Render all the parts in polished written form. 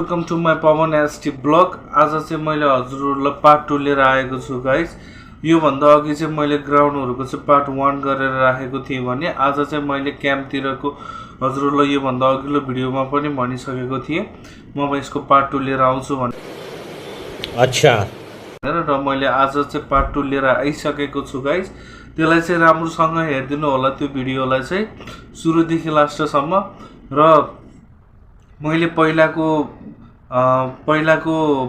Welcome to my Pawan ST blog. आज चाहिँ मैले हजुरहरूलाई पार्ट 2 लिएर आएको छु गाइस। यो भन्दा अघि चाहिँ मैले ग्राउन्डहरुको चाहिँ पार्ट 1 गरेर राखेको थिएँ भने आज चाहिँ मैले क्याम्पतिरको हजुरहरूलाई यो भन्दा अघिल्लो भिडियोमा पनि भनिसकेको थिएँ म यसको पार्ट 2 लिएर आउँछु भने। अच्छा र मैले आज चाहिँ पार्ट 2 लिएर आइसकेको छु गाइस। त्यसलाई चाहिँ राम्रोसँग हेर्दिनु होला त्यो भिडियोलाई चाहिँ सुरुदेखि लास्टसम्म। र मैले पहिलाको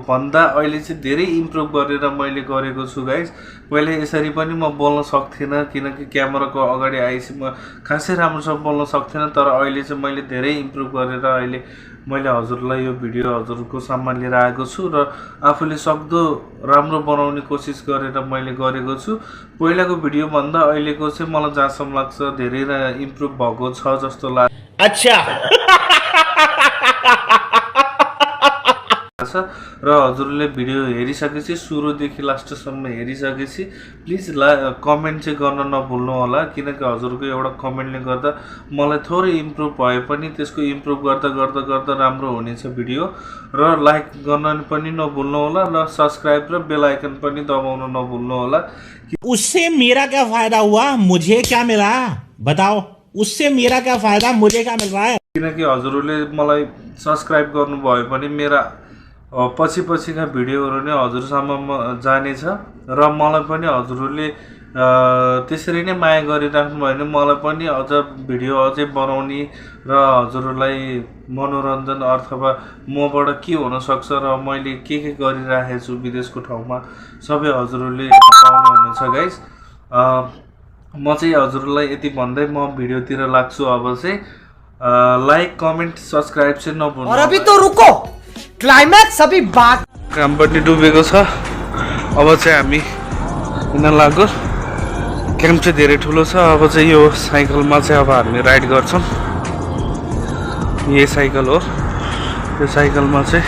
भन्दा अहिले चाहिँ धेरै इम्प्रुभ गरेर मैले गरेको छु गाइस। पहिले यसरी पनि म बोल्न सक्थिन किनकि क्यामेराको अगाडि आएपछि म खासै राम्रोसँग बोल्न सक्थिन, तर अहिले चाहिँ मैले धेरै इम्प्रुभ गरेर अहिले मैले हजुरलाई यो भिडियो हजुरको सामना लिएर आएको छु र आफूले सक्दो राम्रो बनाउने कोसिस गरेर मैले गरेको छु। पहिलाको भिडियो भन्दा अहिलेको चाहिँ मलाई जहाँसम्म लाग्छ धेरै इम्प्रुभ भएको छ जस्तो लाग्छ। अच्छा र हजुरले भिडियो हेरिसकेपछि सुरुदेखि लास्टसम्म हेरिसकेपछि प्लिज कमेन्ट चाहिँ गर्न नभुल्नु होला, किनकि हजुरको एउटा कमेन्टले गर्दा मलाई थोरै इम्प्रुभ भए पनि त्यसको इम्प्रुभ गर्दा गर्दा गर्दा राम्रो हुनेछ भिडियो। र लाइक गर्न पनि नभुल्नु होला र सब्स्क्राइब र बेल आइकन पनि दबाउन नभुल्नु होला। उससे मेरा क्या फायदा हुआ, मुझे क्या मिला बताओ। उससे मेरा क्या फायदा, मुझे क्या मिल रहा है। किनकि हजुरले मलाई सब्स्क्राइब गर्नुभयो भने मेरा पछि-पछिका भिडियोहरु नै हजुरसम्म जानेछ र मलाई पनि हजुरले त्यसरी नै माया गरिराख्नु भयो भने मलाई पनि अझ भिडियो अझै बनाउने र हजुरलाई मनोरञ्जन अथवा मबाट के हुन सक्छ र मैले के गरिराखेको छु विदेशको ठाउँमा सबै हजुरले पाउनु हुनेछ गाइस। म चाहिँ हजुरलाई यति भन्दै म भिडियोतिर लाग्छु। अब चाहिँ लाइक कमेन्ट सब्स्क्राइब चाहिँ नभुल्नु। और अभी तो रुको, क्लाइमैक्स अभी बात। काम पनि डुबेको छ। अब चाहिँ हामी हिँड्न लाग्यो। क्याम्प चाहिँ धेरै ठुलो छ। अब चाहिँ यो साइकलमा चाहिँ अब हामी राइड गर्छौँ। यही साइकल हो। यो साइकलमा चाहिँ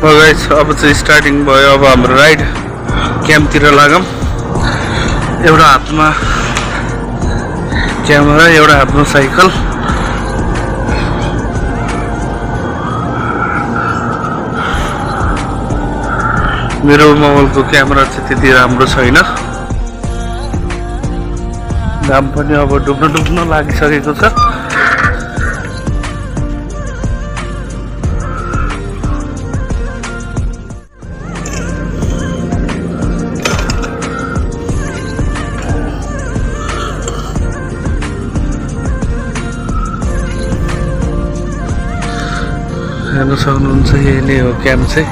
गाइस अब चाहिँ स्टार्टिङ भयो। अब हाम्रो राइड क्याम्पतिर लागौँ। एउटा हातमा क्यामेरा, एउटा हातमा साइकल। मेरो मोबाइलको क्यामेरा चाहिँ त्यति राम्रो छैन। घाम पनि अब डुब्न लागिसकेको छ। हेर्न सक्नुहुन्छ यही नै हो क्याम्प चाहिँ।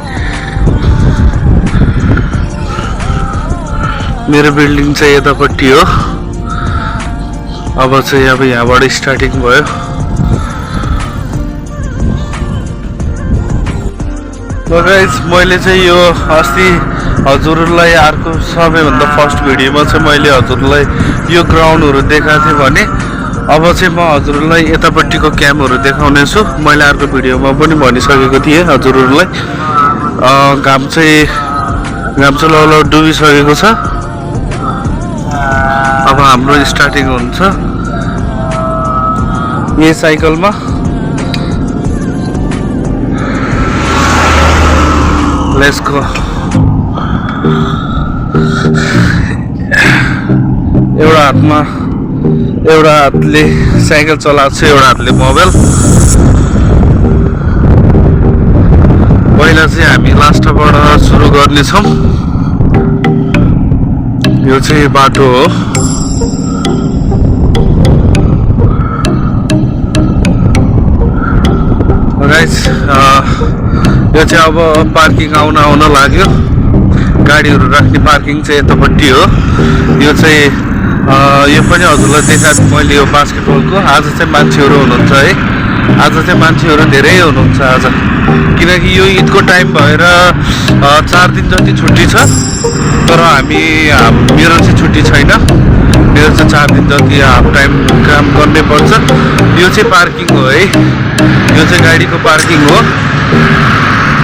मेरो बिल्डिङ चाहिँ यतापट्टि हो। अब चाहिँ अब यहाँबाट स्टार्टिङ भयो। गाइस मैले चाहिँ यो अस्ति हजुरलाई अर्को सबैभन्दा फर्स्ट भिडियोमा चाहिँ मैले हजुरलाई यो ग्राउन्डहरु देखाएको थिएँ भने अब चाहिँ म हजुरलाई यतापट्टिको क्याम्पहरु देखाउने छु। मैले अर्को भिडियोमा पनि भनिसकेको थिएँ हजुरहरूलाई। घाम चाहिँ लगभग डुबिसकेको छ। अब हाम्रो स्टार्टिङ हुन्छ यही साइकलमा। Let's go. एउटा हातले साइकल चलाउँछु, एउटा हातले मोबाइल। पहिला चाहिँ हामी लास्टबाट सुरु गर्नेछौँ। यो चाहिँ बाटो हो। गाइस यो चाहिँ अब पार्किङ आउन लाग्यो। गाडीहरू राख्ने पार्किङ चाहिँ यतापट्टि हो। यो चाहिँ यो पनि हजुरलाई देखाएको मैले यो बास्केटबलको। आज चाहिँ मान्छेहरू हुनुहुन्छ है। आज चाहिँ मान्छेहरू धेरै हुनुहुन्छ आज, किनकि यो ईदको टाइम भएर 4 दिन जति छुट्टी छ। तर मेरो चाहिँ छुट्टी छैन। मेरो चाहिँ 4 दिन जति हाफ टाइम काम गर्नै पर्छ। यो चाहिँ पार्किङ हो है। यो चाहिँ गाडीको पार्किङ हो।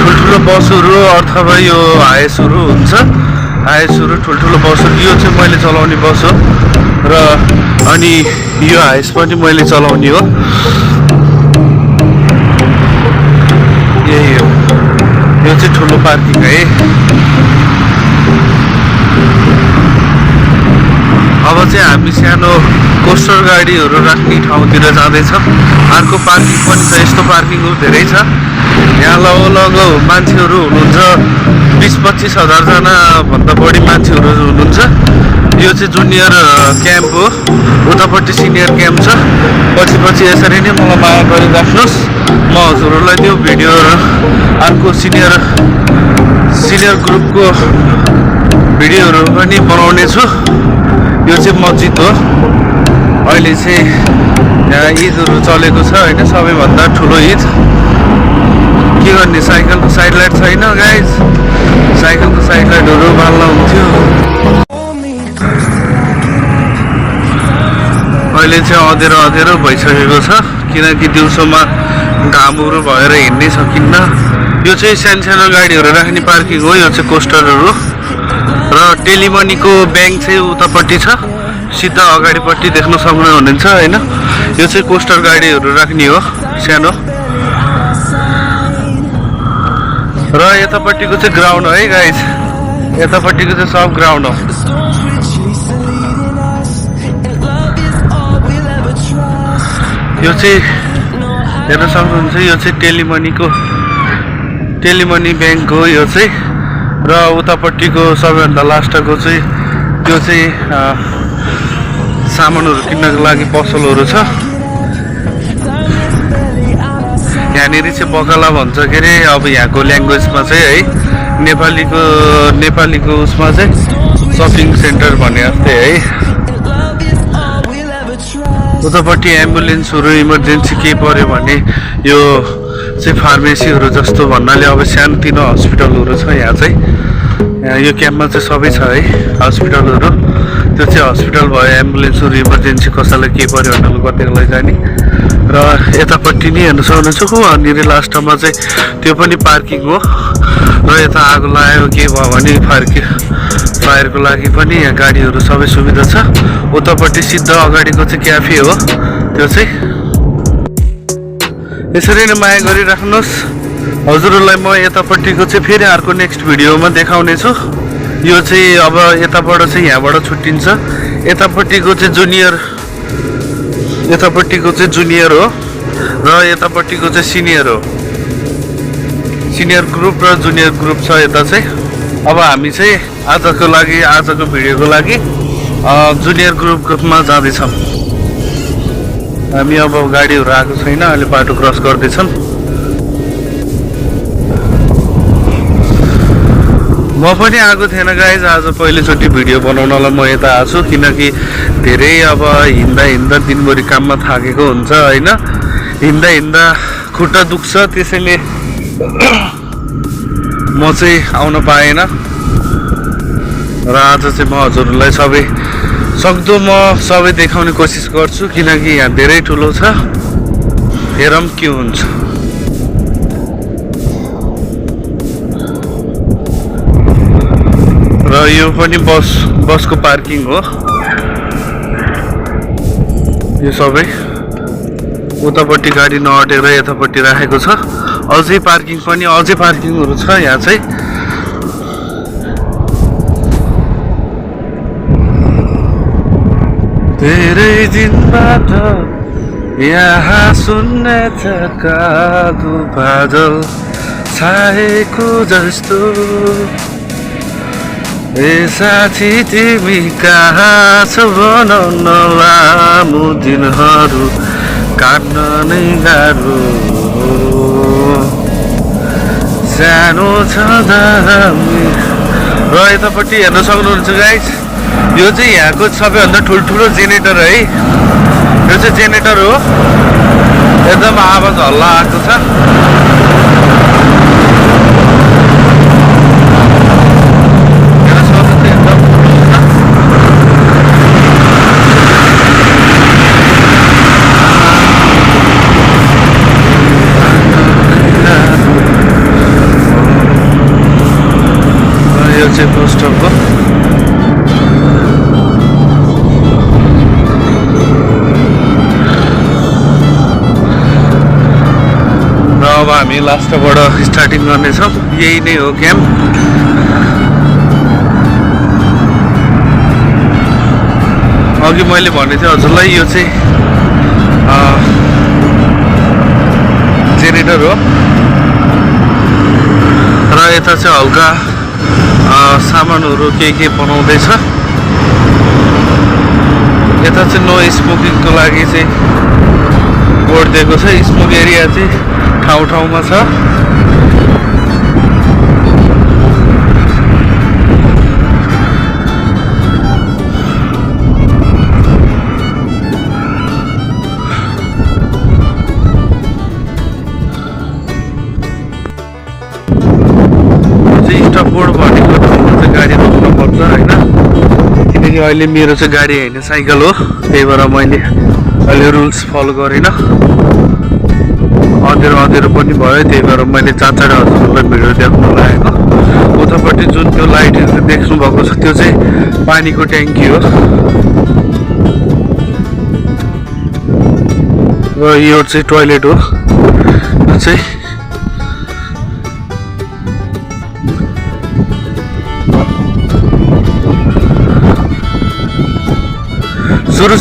ठुल्ठुलो बसहरू अथवा यो हाइसहरू हुन्छ। हाइसहरू ठुल्ठुलो बसहरू। यो चाहिँ मैले चलाउने बस हो र अनि यो हाइस पनि मैले चलाउने हो। यही हो। यो चाहिँ ठुलो पार्किङ है। अब चाहिँ हामी सानो कोस्टर गाडीहरू राख्ने ठाउँतिर जाँदैछौँ। अर्को पार्किङ पनि छ, यस्तो पार्किङहरू धेरै छ। यहाँ लगभग मान्छेहरू हुनुहुन्छ 20-25 हजारजना भन्दा बढी मान्छेहरू हुनुहुन्छ। यो चाहिँ जुनियर क्याम्प हो, उतापट्टि सिनियर क्याम्प छ। पछि यसरी नै मलाई माया गरिराख्नुहोस्, म हजुरहरूलाई त्यो भिडियो अर्को सिनियर ग्रुपको भिडियोहरू पनि बनाउने छु। यो चाहिँ मस्जिद हो। अहिले चाहिँ यहाँ ईदहरू चलेको छ होइन, सबैभन्दा ठुलो ईद। के गर्ने, साइकलको साइड लाइट छैन गाइज, साइकलको साइड लाइटहरू बाल्न हुन्थ्यो। अहिले चाहिँ अँधेरो भइसकेको छ, किनकि दिउँसोमा घामहरू भएर हिँड्नै सकिन्न। यो चाहिँ सानो गाडीहरू राख्ने पार्किङ हो। यो चाहिँ कोस्टरहरू र टेलिमनीको ब्याङ्क चाहिँ उतापट्टि छ, सिधा अगाडिपट्टि देख्न सक्नुहुनेछ होइन। यो चाहिँ कोस्टर गाडीहरू राख्ने हो सानो। र यतापट्टिको चाहिँ ग्राउन्ड हो है गाइज, यतापट्टिको चाहिँ सब ग्राउन्ड हो। यो चाहिँ हेर्न सक्नुहुन्छ, यो चाहिँ टेलिमनी ब्याङ्क हो यो चाहिँ। र उतापट्टिको सबैभन्दा लास्टको चाहिँ त्यो चाहिँ सामानहरू किन्नको लागि पसलहरू छ। यहाँनिर चाहिँ बकाला भन्छ के अरे, अब यहाँको ल्याङ्ग्वेजमा चाहिँ है, नेपालीको उसमा चाहिँ सपिङ सेन्टर भने जस्तै है। उतापट्टि एम्बुलेन्सहरू इमर्जेन्सी केही पऱ्यो भने यो चाहिँ फार्मेसीहरू जस्तो भन्नाले अब सानोतिनो हस्पिटलहरू छ यहाँ चाहिँ। यो क्याम्पमा चाहिँ सबै छ है हस्पिटलहरू। त्यो चाहिँ हस्पिटल भयो, एम्बुलेन्सहरू इमर्जेन्सी कसैलाई केही पऱ्यो भने कतिको लैजाने। र यतापट्टि नै हेर्नु सक्नुहुन्छ वहाँनिर लास्टमा चाहिँ त्यो पनि पार्किङ हो। र यता आगो लाग्यो के भयो भने फायरको लागि पनि यहाँ गाडीहरू सबै सुविधा छ। उतापट्टि सिधा अगाडिको चाहिँ क्याफे हो त्यो चाहिँ। यसरी नै माया गरिराख्नुहोस्। हजुरहरूलाई म यतापट्टिको चाहिँ फेरि अर्को नेक्स्ट भिडियोमा देखाउने छु। यो चाहिँ अब यताबाट चाहिँ यहाँबाट छुट्टिन्छ। यतापट्टिको चाहिँ जुनियर हो र यतापट्टिको चाहिँ सिनियर हो। सिनियर ग्रुप र जुनियर ग्रुप छ यता चाहिँ। अब हामी चाहिँ आजको भिडियोको लागि जुनियर ग्रुपमा जाँदैछौँ। हामी अब गाडीहरू आएको छैन, अहिले बाटो क्रस गर्दैछौँ। म पनि आएको थिएन गाइज, आज पहिलोचोटि भिडियो बनाउनलाई म यता आएको छु, किनकि धेरै अब हिँड्दा दिनभरि काममा थाकेको हुन्छ होइन। हिँड्दा खुट्टा दुख्छ, त्यसैले म चाहिँ आउन पाएन। र आज चाहिँ म हजुरहरूलाई सक्दो म सबै देखाउने कोसिस गर्छु, किनकि यहाँ धेरै ठुलो छ। हेरौँ के हुन्छ। र यो पनि बसको पार्किङ हो यो सबै। उतापट्टि गाडी नअटेर यतापट्टि राखेको छ। अझै पार्किङहरू छ यहाँ चाहिँ। धेरै दिनबाट यहाँ सुन्ने छ कालो बादल छाएको जस्तो। ए साथी तिमी कहाँ छौ भन, लामो दिनहरू काट्न नै गाह्रो। सानो छँदा र यतापट्टि हेर्न सक्नुहुन्छ गाइस, यो चाहिँ यहाँको सबैभन्दा ठुल्ठुलो जेनेरेटर है। यो चाहिँ जेनेरेटर हो, एकदम आवाज हल्ला आएको छ। यो चाहिँ पोस्टरको र अब हामी हामी लास्टबाट स्टार्टिङ गर्नेछौँ। यही नै हो क्याम्प। अघि मैले भनेको थिएँ हजुरलाई यो चाहिँ जेनेरेटर हो र यता चाहिँ हल्का सामानहरू के बनाउँदैछ। यता चाहिँ नो स्मोकिङको लागि चाहिँ बोर्ड दिएको छ। स्मोक एरिया चाहिँ ठाउँ ठाउँमा छ। स्टप बोर्ड भनेको चाहिँ गाडी रोक्नुपर्छ होइन, किनकि अहिले मेरो चाहिँ गाडी होइन साइकल हो, त्यही भएर मैले अहिले रुल्स फलो गरिनँ। अँध्यारो पनि भयो, त्यही भएर मैले चारवटा हजुरहरूलाई भिडियो देखाउन लागेको। उतापट्टि जुन त्यो लाइटहरू देख्नु भएको छ त्यो चाहिँ पानीको ट्याङ्की हो र यो चाहिँ टोइलेट हो। यो चाहिँ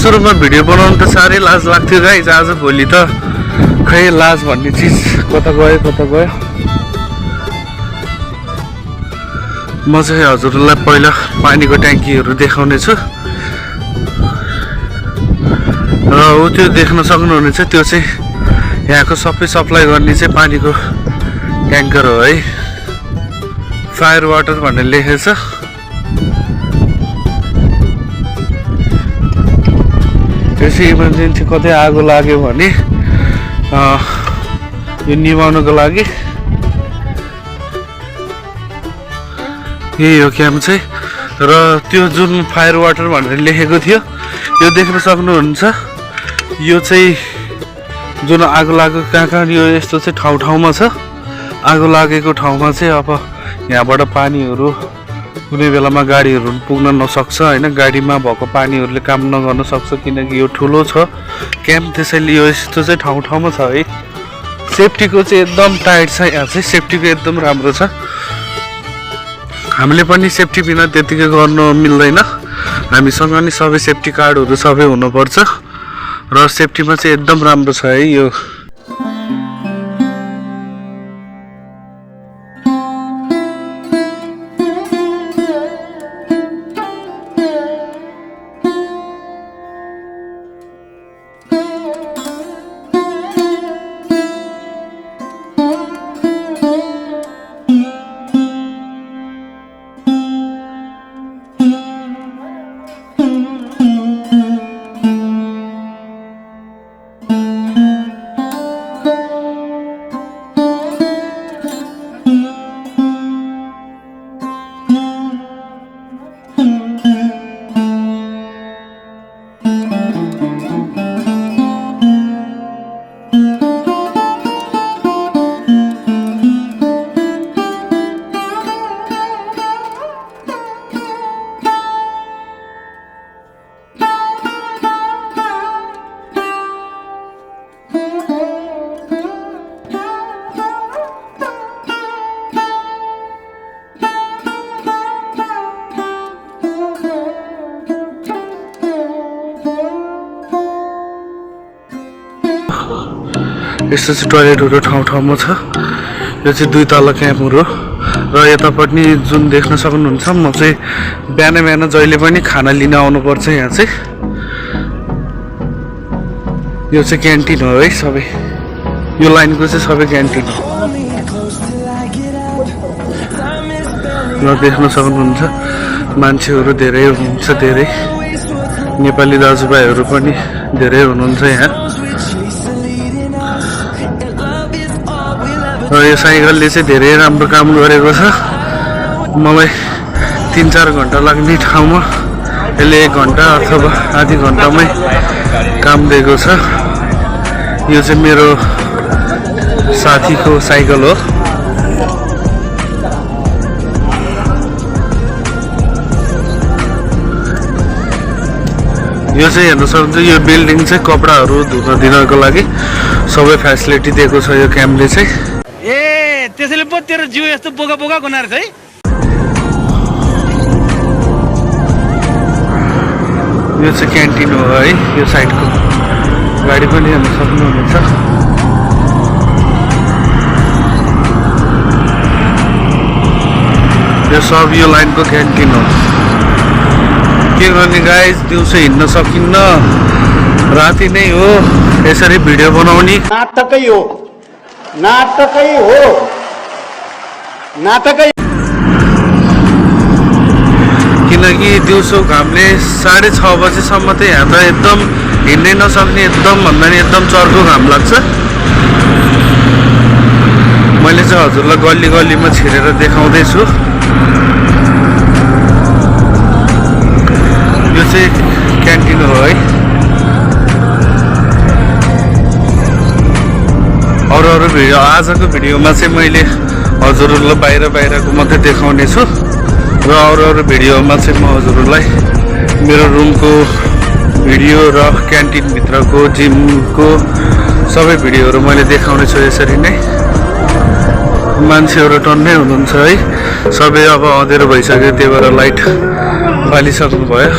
सुरुमा भिडियो बनाउनु त साह्रै लाज लाग्थ्यो गाइस। आज भोलि त खै लाज भन्ने चिज कता गयो। म चाहिँ हजुरलाई पहिला पानीको ट्याङ्कीहरू देखाउने छु र त्यो देख्न सक्नुहुनेछ, त्यो चाहिँ यहाँको सबै सप्लाई गर्ने चाहिँ पानीको ट्याङ्कर हो है। फायर वाटर भनेर लेखेको छ। त्यसै इमर्जेन्सी कतै आगो लाग्यो भने यो निभाउनको लागि यही हो क्याम्प चाहिँ। र त्यो जुन फायर वाटर भनेर लेखेको थियो यो देख्न सक्नुहुन्छ। यो चाहिँ जुन आगो लागेको कहाँ यो यस्तो चाहिँ ठाउँमा छ। आगो लागेको ठाउँमा चाहिँ अब यहाँबाट पानीहरू कुनै बेलामा गाडीहरू पुग्न नसक्छ होइन, गाडीमा भएको पानीहरूले काम नगर्न सक्छ किनकि यो ठुलो छ क्याम्प। त्यसैले यो यस्तो चाहिँ ठाउँमा छ है। सेफ्टीको चाहिँ एकदम टाइट छ यहाँ चाहिँ, सेफ्टीको एकदम राम्रो छ। हामीले पनि सेफ्टी बिना त्यतिकै गर्नु मिल्दैन। हामीसँग नि सबै सेफ्टी कार्डहरू सबै हुनुपर्छ र सेफ्टीमा चाहिँ एकदम राम्रो छ है यो। यस्तो चाहिँ टोइलेटहरू ठाउँमा छ। यो चाहिँ 2 तला क्याम्पहरू र यतापट्टि जुन देख्न सक्नुहुन्छ म चाहिँ बिहान जहिले पनि खाना लिन आउनुपर्छ। यहाँ चाहिँ यो चाहिँ क्यान्टिन हो है, सबै यो लाइनको चाहिँ सबै क्यान्टिन हो र देख्न सक्नुहुन्छ मान्छेहरू धेरै हुनुहुन्छ, धेरै नेपाली दाजुभाइहरू पनि धेरै हुनुहुन्छ यहाँ। र यो साइकलले चाहिँ धेरै राम्रो काम गरेको छ। मलाई 3-4 घन्टा लाग्ने ठाउँमा यसले 1 घन्टा अथवा आधी घन्टामै काम दिएको छ। यो चाहिँ मेरो साथीको साइकल हो। यो चाहिँ हेर्न सक्नुहुन्छ, यो बिल्डिङ चाहिँ कपडाहरू धुन दिनको लागि सबै फेसिलिटी दिएको छ यो क्याम्पले चाहिँ। ए त्यसैले पो तेरो जिउ यस्तो बोका बोका हुना रहेछ है। यो चाहिँ क्यान्टिन हो है, यो साइडको गाडी पनि हेर्न सक्नुहुनेछ। यो सब यो लाइनको क्यान्टिन हो। के गर्ने गाइस, दिउँसो हिँड्न सकिन्न, राति नै हो यसरी भिडियो बनाउने। नाटकै हो, नाटकै हो, नाटकै। किनकि दिउँसो घामले 6:30 बजेसम्म त यहाँ त एकदम हिँड्नै नसक्ने, एकदम भन्दा नि एकदम चर्को घाम लाग्छ। मैले चाहिँ हजुरलाई गल्ली गल्लीमा छिरेर देखाउँदैछु। यो चाहिँ क्यान्टिन हो है। अरू भिडियो, आजको भिडियोमा चाहिँ मैले हजुरहरूलाई बाहिरको मात्रै देखाउने छु र अरू भिडियोमा चाहिँ म हजुरहरूलाई मेरो रुमको भिडियो र क्यान्टिनभित्रको जिमको सबै भिडियोहरू मैले देखाउने छु। यसरी नै मान्छेहरू टन्नै हुनुहुन्छ है, सबै अब अँधेरो भइसक्यो, त्यही भएर लाइट बालिसक्नु भयो।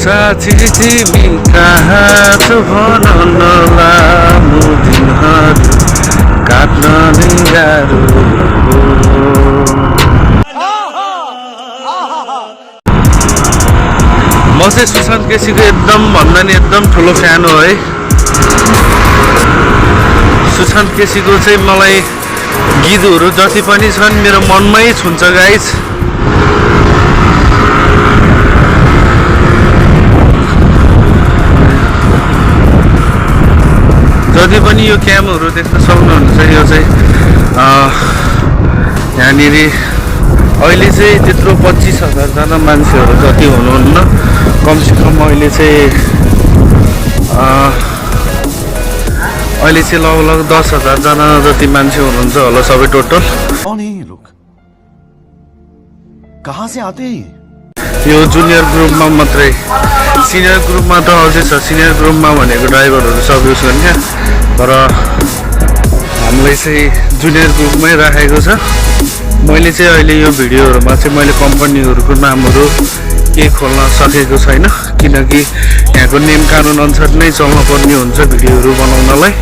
साथी तिमी कहाँ छौ भन न, लामो दिनहरू काट्न नै गाह्रो। म चाहिँ सुशान्त केसीको एकदम भन्दा नि एकदम ठुलो फ्यान हो है। सुशान्त केसीको चाहिँ मलाई गीतहरू जति पनि छन् मेरो मनमै छुन्छ गाइस। जति पनि यो क्यामहरू देख्न सक्नुहुन्छ, यो चाहिँ यहाँनिर अहिले चाहिँ त्यत्रो 25,000जना मान्छेहरू जति हुनुहुन्न, कमसेकम अहिले चाहिँ लगभग 10,000जना जति मान्छे हुनुहुन्छ होला सबै टोटल। कौन है ये लोग, कहाँ से आते हैं? यो जुनियर ग्रुपमा मात्रै, सिनियर ग्रुपमा त अझै छ। सिनियर ग्रुपमा भनेको ड्राइभरहरू सब युज गर्ने, तर हामीलाई चाहिँ जुनियर ग्रुपमै राखेको छ। मैले चाहिँ अहिले यो भिडियोहरूमा चाहिँ मैले कम्पनीहरूको नामहरू केही खोल्न सकेको छैन, किनकि यहाँको नियम कानुन अनुसार नै चल्नुपर्ने हुन्छ भिडियोहरू बनाउनलाई।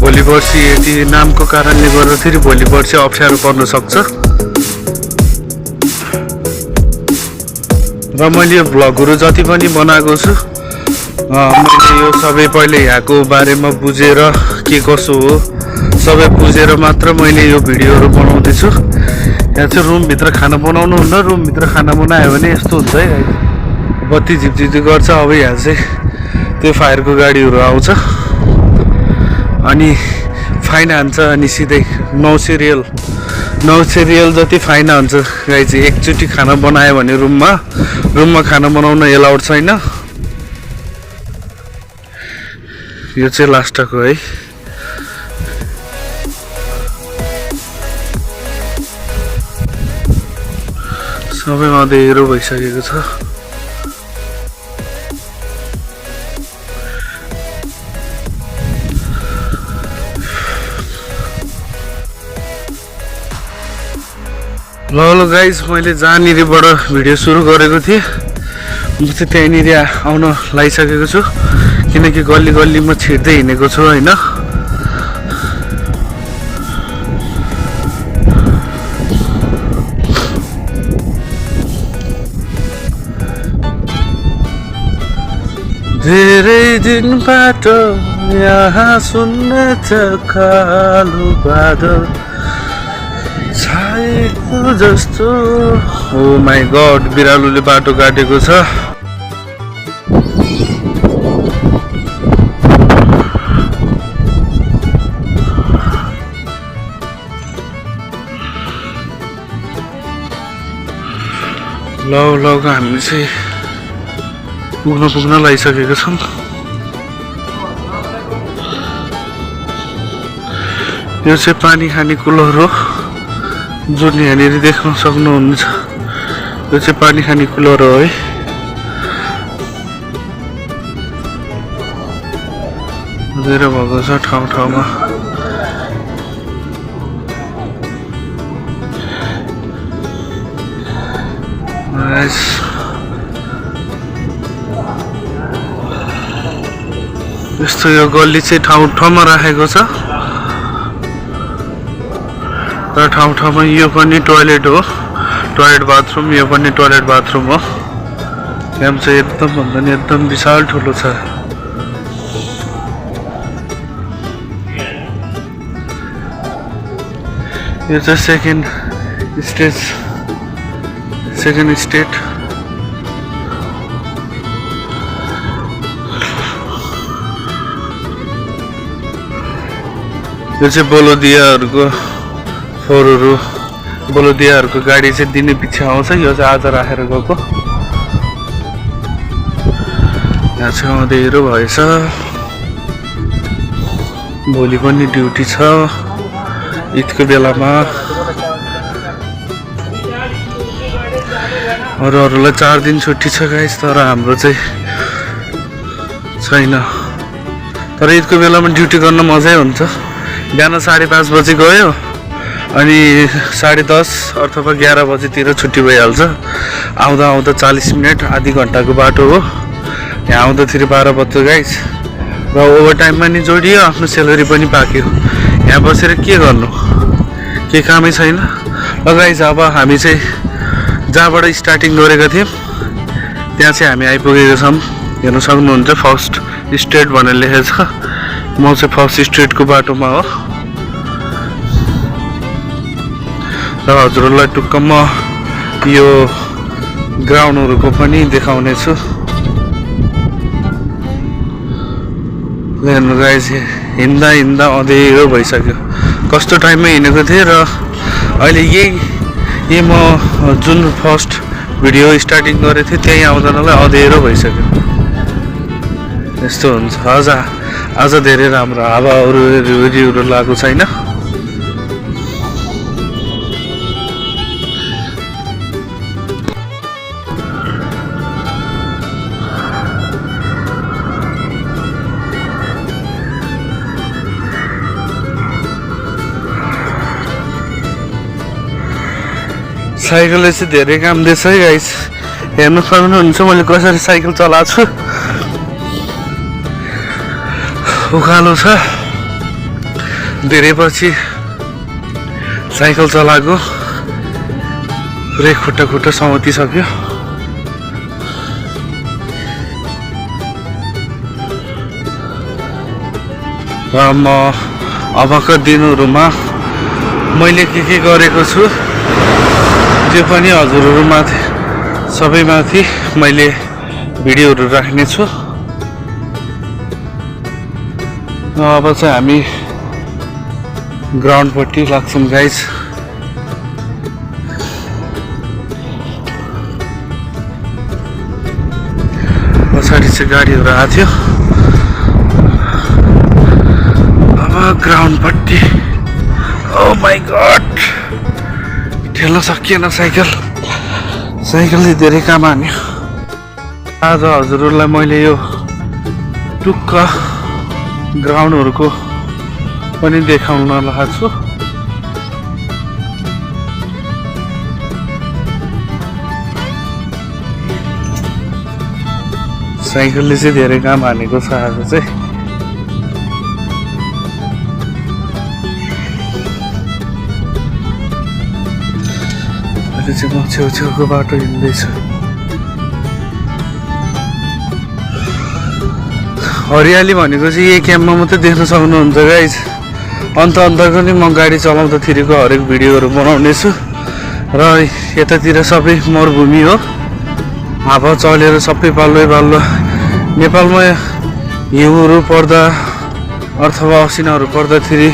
भोलि पर्सि यति नामको कारणले गर्दाखेरि भोलि पर्सि अप्ठ्यारो पर्न सक्छ। र मैले यो भ्लगहरू जति पनि बनाएको छु, मैले यो सबै पहिले यहाँको बारेमा बुझेर के कसो हो सबै बुझेर मात्र मैले यो भिडियोहरू बनाउँदैछु। यहाँ चाहिँ रुमभित्र खाना बनाउनु हुन्न, रुमभित्र खाना बनायो भने यस्तो हुन्छ है, बत्ती झिपझिप गर्छ। अब यहाँ चाहिँ त्यो फायरको गाडीहरू आउँछ अनि फाइन हान्छ, अनि सिधै 900 रियल जति फाइन हान्छ। गाई चाहिँ एकचोटि खाना बनायो भने रुममा खाना बनाउन एलाउड छैन। यो चाहिँ लास्टको है। सबै अँधेरो भइसकेको छ। ल गाइज, मैले जहाँनिरबाट भिडियो सुरु गरेको थिएँ म चाहिँ त्यहीँनिर आउन लागिसकेको छु, किनकि गल्ली गल्लीमा छिर्दै हिँडेको छु होइन। धेरै दिनबाट यहाँ सुन्न छ कालो बादल छाएको जस्तो। ओ माई गड, बिरालोले बाटो काटेको छ। लौ हामी चाहिँ पुग्न लागिसकेको छौँ। यो चाहिँ पानी खाने कुलर हो, जुन यहाँनिर देख्न सक्नुहुन्छ। यो चाहिँ पानी खाने कुलर हो है। अँध्यारो भएको छ ठाउँ ठाउँमा। यस्तो यो गल्ली चाहिँ ठाउँ ठाउँमा राखेको छ र ठाउँ ठाउँमा यो पनि टोयलेट हो, टोयलेट बाथरुम, यो पनि टोयलेट बाथरुम हो। यहाँ चाहिँ एकदम भन्दा नि एकदम विशाल ठुलो छ। यो चाहिँ सेकेन्ड स्टेट। यो चाहिँ बोलोदियाहरूको फोहोरहरू, बोलोदियाहरूको गाडी चाहिँ दिने पछि आउँछ। यो चाहिँ आज राखेर गएको। यहाँ चाहिँ अँध्यारो भएछ। भोलि पनि ड्युटी छ ईदको बेलामा। अरूहरूलाई 4 दिन छुट्टी छ गाइस, तर हाम्रो चाहिँ छैन। तर ईदको बेलामा ड्युटी गर्न मजै हुन्छ। बिहान 5:30 बजी गयो अनि 10:30 अथवा 11 बजीतिर छुट्टी भइहाल्छ। आउँदा आउँदा 40 मिनट आधी घन्टाको बाटो हो। यहाँ आउँदाखेरि 12 बज्छ गाइस। र ओभर टाइममा नि जोडियो, आफ्नो सेलेरी पनि पाक्यो। यहाँ बसेर के गर्नु, के कामै छैन। ल गाइस, अब हामी चाहिँ जहाँबाट स्टार्टिङ गरेका थियौँ त्यहाँ चाहिँ हामी आइपुगेका छौँ। हेर्न सक्नुहुन्छ फर्स्ट स्ट्रेट भनेर लेखेको छ। म चाहिँ फर्स्ट स्ट्रेटको बाटोमा हो र हजुरहरूलाई टुक्क म यो ग्राउन्डहरूको पनि देखाउने छु। हेर्नु गाइस, हिँड्दा अँध्यारो भइसक्यो। कस्तो टाइममा हिँडेको थिएँ र अहिले यही म जुन फर्स्ट भिडियो स्टार्टिङ गरेको थिएँ त्यहीँ आउँदालाई अँध्यारो भइसक्यो। यस्तो हुन्छ। आज धेरै राम्रो हावाहरू लागेको छैन। साइकलले चाहिँ धेरै काम दिएछ है गाइस। हेर्नु सक्नुहुन्छ मैले कसरी साइकल चलाएको छु। उकालो छ, धेरै पछि साइकल चलाएको, पुरै खुट्टा समातिसक्यो। र म अबका दिनहरूमा मैले के गरेको छु त्यो पनि हजुरहरूमाथि सबैमाथि मैले भिडियोहरू राख्नेछु। अब चाहिँ हामी ग्राउन्डपट्टि लाग्छौँ गाइस। पछाडि चाहिँ गाडीहरू आएको थियो। अब ग्राउन्डपट्टि। ओ माई गड, ठेल्न सकिएन साइकलले धेरै काम हान्यो। आज हजुरहरूलाई मैले यो टुक्क ग्राउन्डहरूको पनि देखाउन लागेको छु। साइकलले चाहिँ धेरै काम हानेको छ आज चाहिँ। अहिले चाहिँ म छेउछेउको बाटो हिँड्दैछु। हरियाली भनेको चाहिँ यही क्याम्पमा मात्रै देख्न सक्नुहुन्छ गाइस। अन्तको नि म गाडी चलाउँदाखेरिको हरेक भिडियोहरू बनाउनेछु। र यतातिर सबै मरुभूमि हो, हावा चलेर सबै पाल्लो नेपालमा हिउँहरू पर्दा अथवा असिनाहरू पर्दाखेरि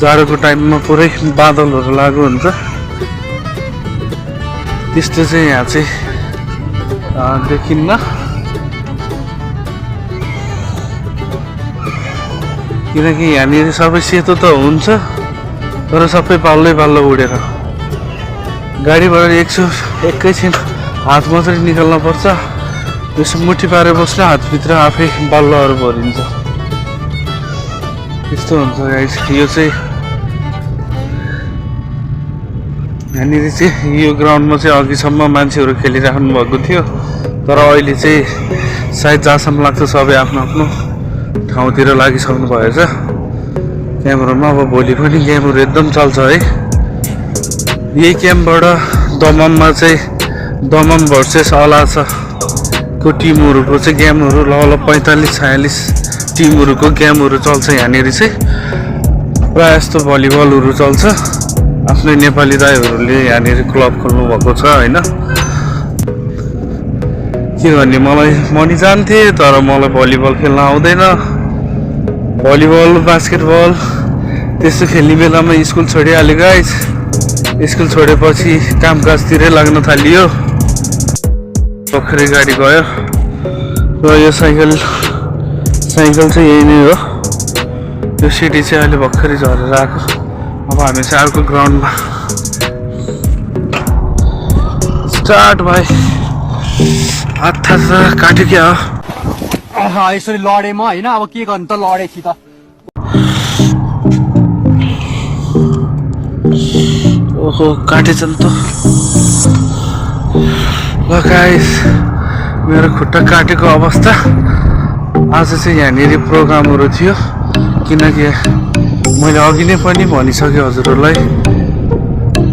जाडोको टाइममा पुरै बादलहरू लागु हुन्छ। त्यस्तो चाहिँ यहाँ चाहिँ देखिन्न, किनकि यहाँनिर सबै सेतो त हुन्छ तर सबै पाल्लो उडेर। गाडीबाट एकैछिन हात मात्रै निकाल्न पर्छ, यसो मुठी पारेर बस्ने हातभित्र आफै बल्लहरू भरिन्छ। त्यस्तो हुन्छ गाइस। यो चाहिँ यहाँनिर चाहिँ यो ग्राउन्डमा चाहिँ अघिसम्म मान्छेहरू खेलिराख्नु भएको थियो, तर अहिले चाहिँ सायद जहाँसम्म लाग्छ सबै आफ्नो आफ्नो ठाउँतिर लागिसक्नु भएछ क्यामरामा। अब भोलि पनि गेमहरू एकदम चल्छ है। यही क्याम्पबाट दमममा चाहिँ दमम भर्सेस अलासाको टिमहरूको चाहिँ गेमहरू लगभग 45-46 टिमहरूको गेमहरू चल्छ यहाँनिर चाहिँ। प्रायः जस्तो भलिबलहरू चल्छ। आफ्नै नेपाली दाइहरूले यहाँनिर क्लब खोल्नु भएको छ होइन। के गर्ने, म नि जान्थेँ तर मलाई भलिबल खेल्न आउँदैन। भलिबल बास्केटबल त्यस्तो खेल्ने बेलामा स्कुल छोडिहाल्यो गाइस। स्कुल छोडेपछि कामकाजतिरै लाग्न थालियो। भर्खरै गाडी गयो र यो साइकल चाहिँ यही नै हो। यो सिटी चाहिँ अहिले भर्खरै झरेर आएको। अब हामी चाहिँ अर्को ग्राउन्डमा स्टार्ट भाइ। हात काट्यो क्या हो यसरी लडेँ म होइन, अब के गर्नु त, लडेँ त। ओहो काटेछ नि त। ल गाइस, मेरो खुट्टा काटेको अवस्था। आज चाहिँ यहाँनिर प्रोग्रामहरू थियो, किनकि मैले अघि नै पनि भनिसकेँ हजुरहरूलाई,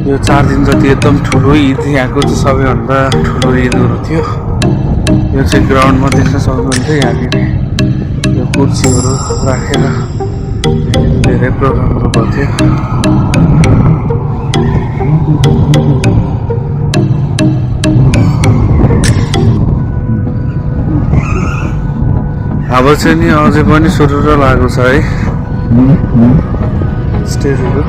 यो 4 दिन जति एकदम ठुलो ईद यहाँको चाहिँ सबैभन्दा ठुलो ईदहरू थियो। यो चाहिँ ग्राउन्डमा देख्न सक्नुहुन्छ। यहाँनिर यो कुर्सीहरू राखेर धेरै प्रोग्रामहरू भएको थियो। अब चाहिँ नि अझै पनि सुरु लागेको छ है स्टेजहरू।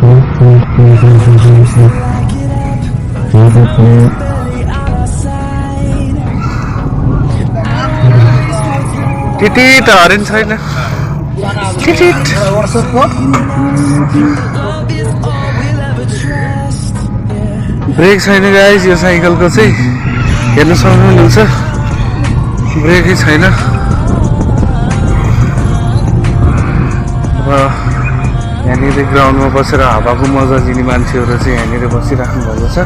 टिटिट हरेन छैन, टिटिट। ब्रेक छैन गाइस यो साइकलको चाहिँ, हेर्न सक्नुहुन्छ ब्रेकै छैन। र यहाँनिर ग्राउन्डमा बसेर हावाको मजा लिने मान्छेहरू चाहिँ यहाँनिर बसिराख्नु भएको छ।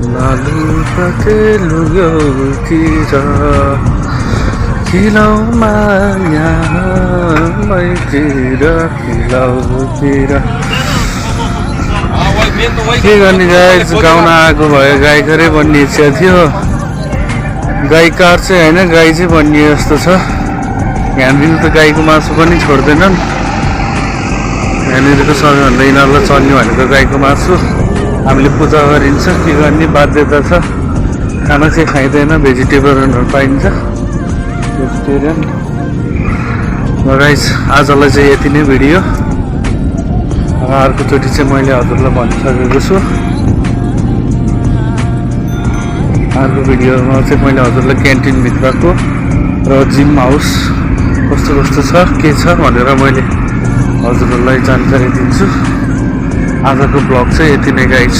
लालु पतेलु गौतिर खिलाउ माया मैतिर खिलाउतिर। के गर्ने गाई, गाउन आएको भयो। गाईघरै बन्ने इच्छा थियो। गाई कार चाहिँ होइन, गाई चाहिँ बन्ने जस्तो छ। यहाँनिर त गाईको मासु पनि छोड्दैनन्। यहाँनिरको सबैभन्दा यिनीहरूलाई चल्ने भनेको गाईको मासु। हामीले पूजा गरिन्छ, के गर्ने बाध्यता छ। खाना चाहिँ खाइँदैन, भेजिटेबलहरू पाइन्छ, भेजिटेरियन। गाइस आजलाई चाहिँ यति नै भिडियो। अर्कोचोटि चाहिँ मैले हजुरलाई भनिसकेको छु। अर्को भिडियोमा चाहिँ मैले हजुरलाई क्यान्टिनभित्रको र जिम हाउस कस्तो कस्तो छ के छ भनेर मैले हजुरहरूलाई जानकारी दिन्छु। आजको ब्लग चाहिँ यति नै गाइस।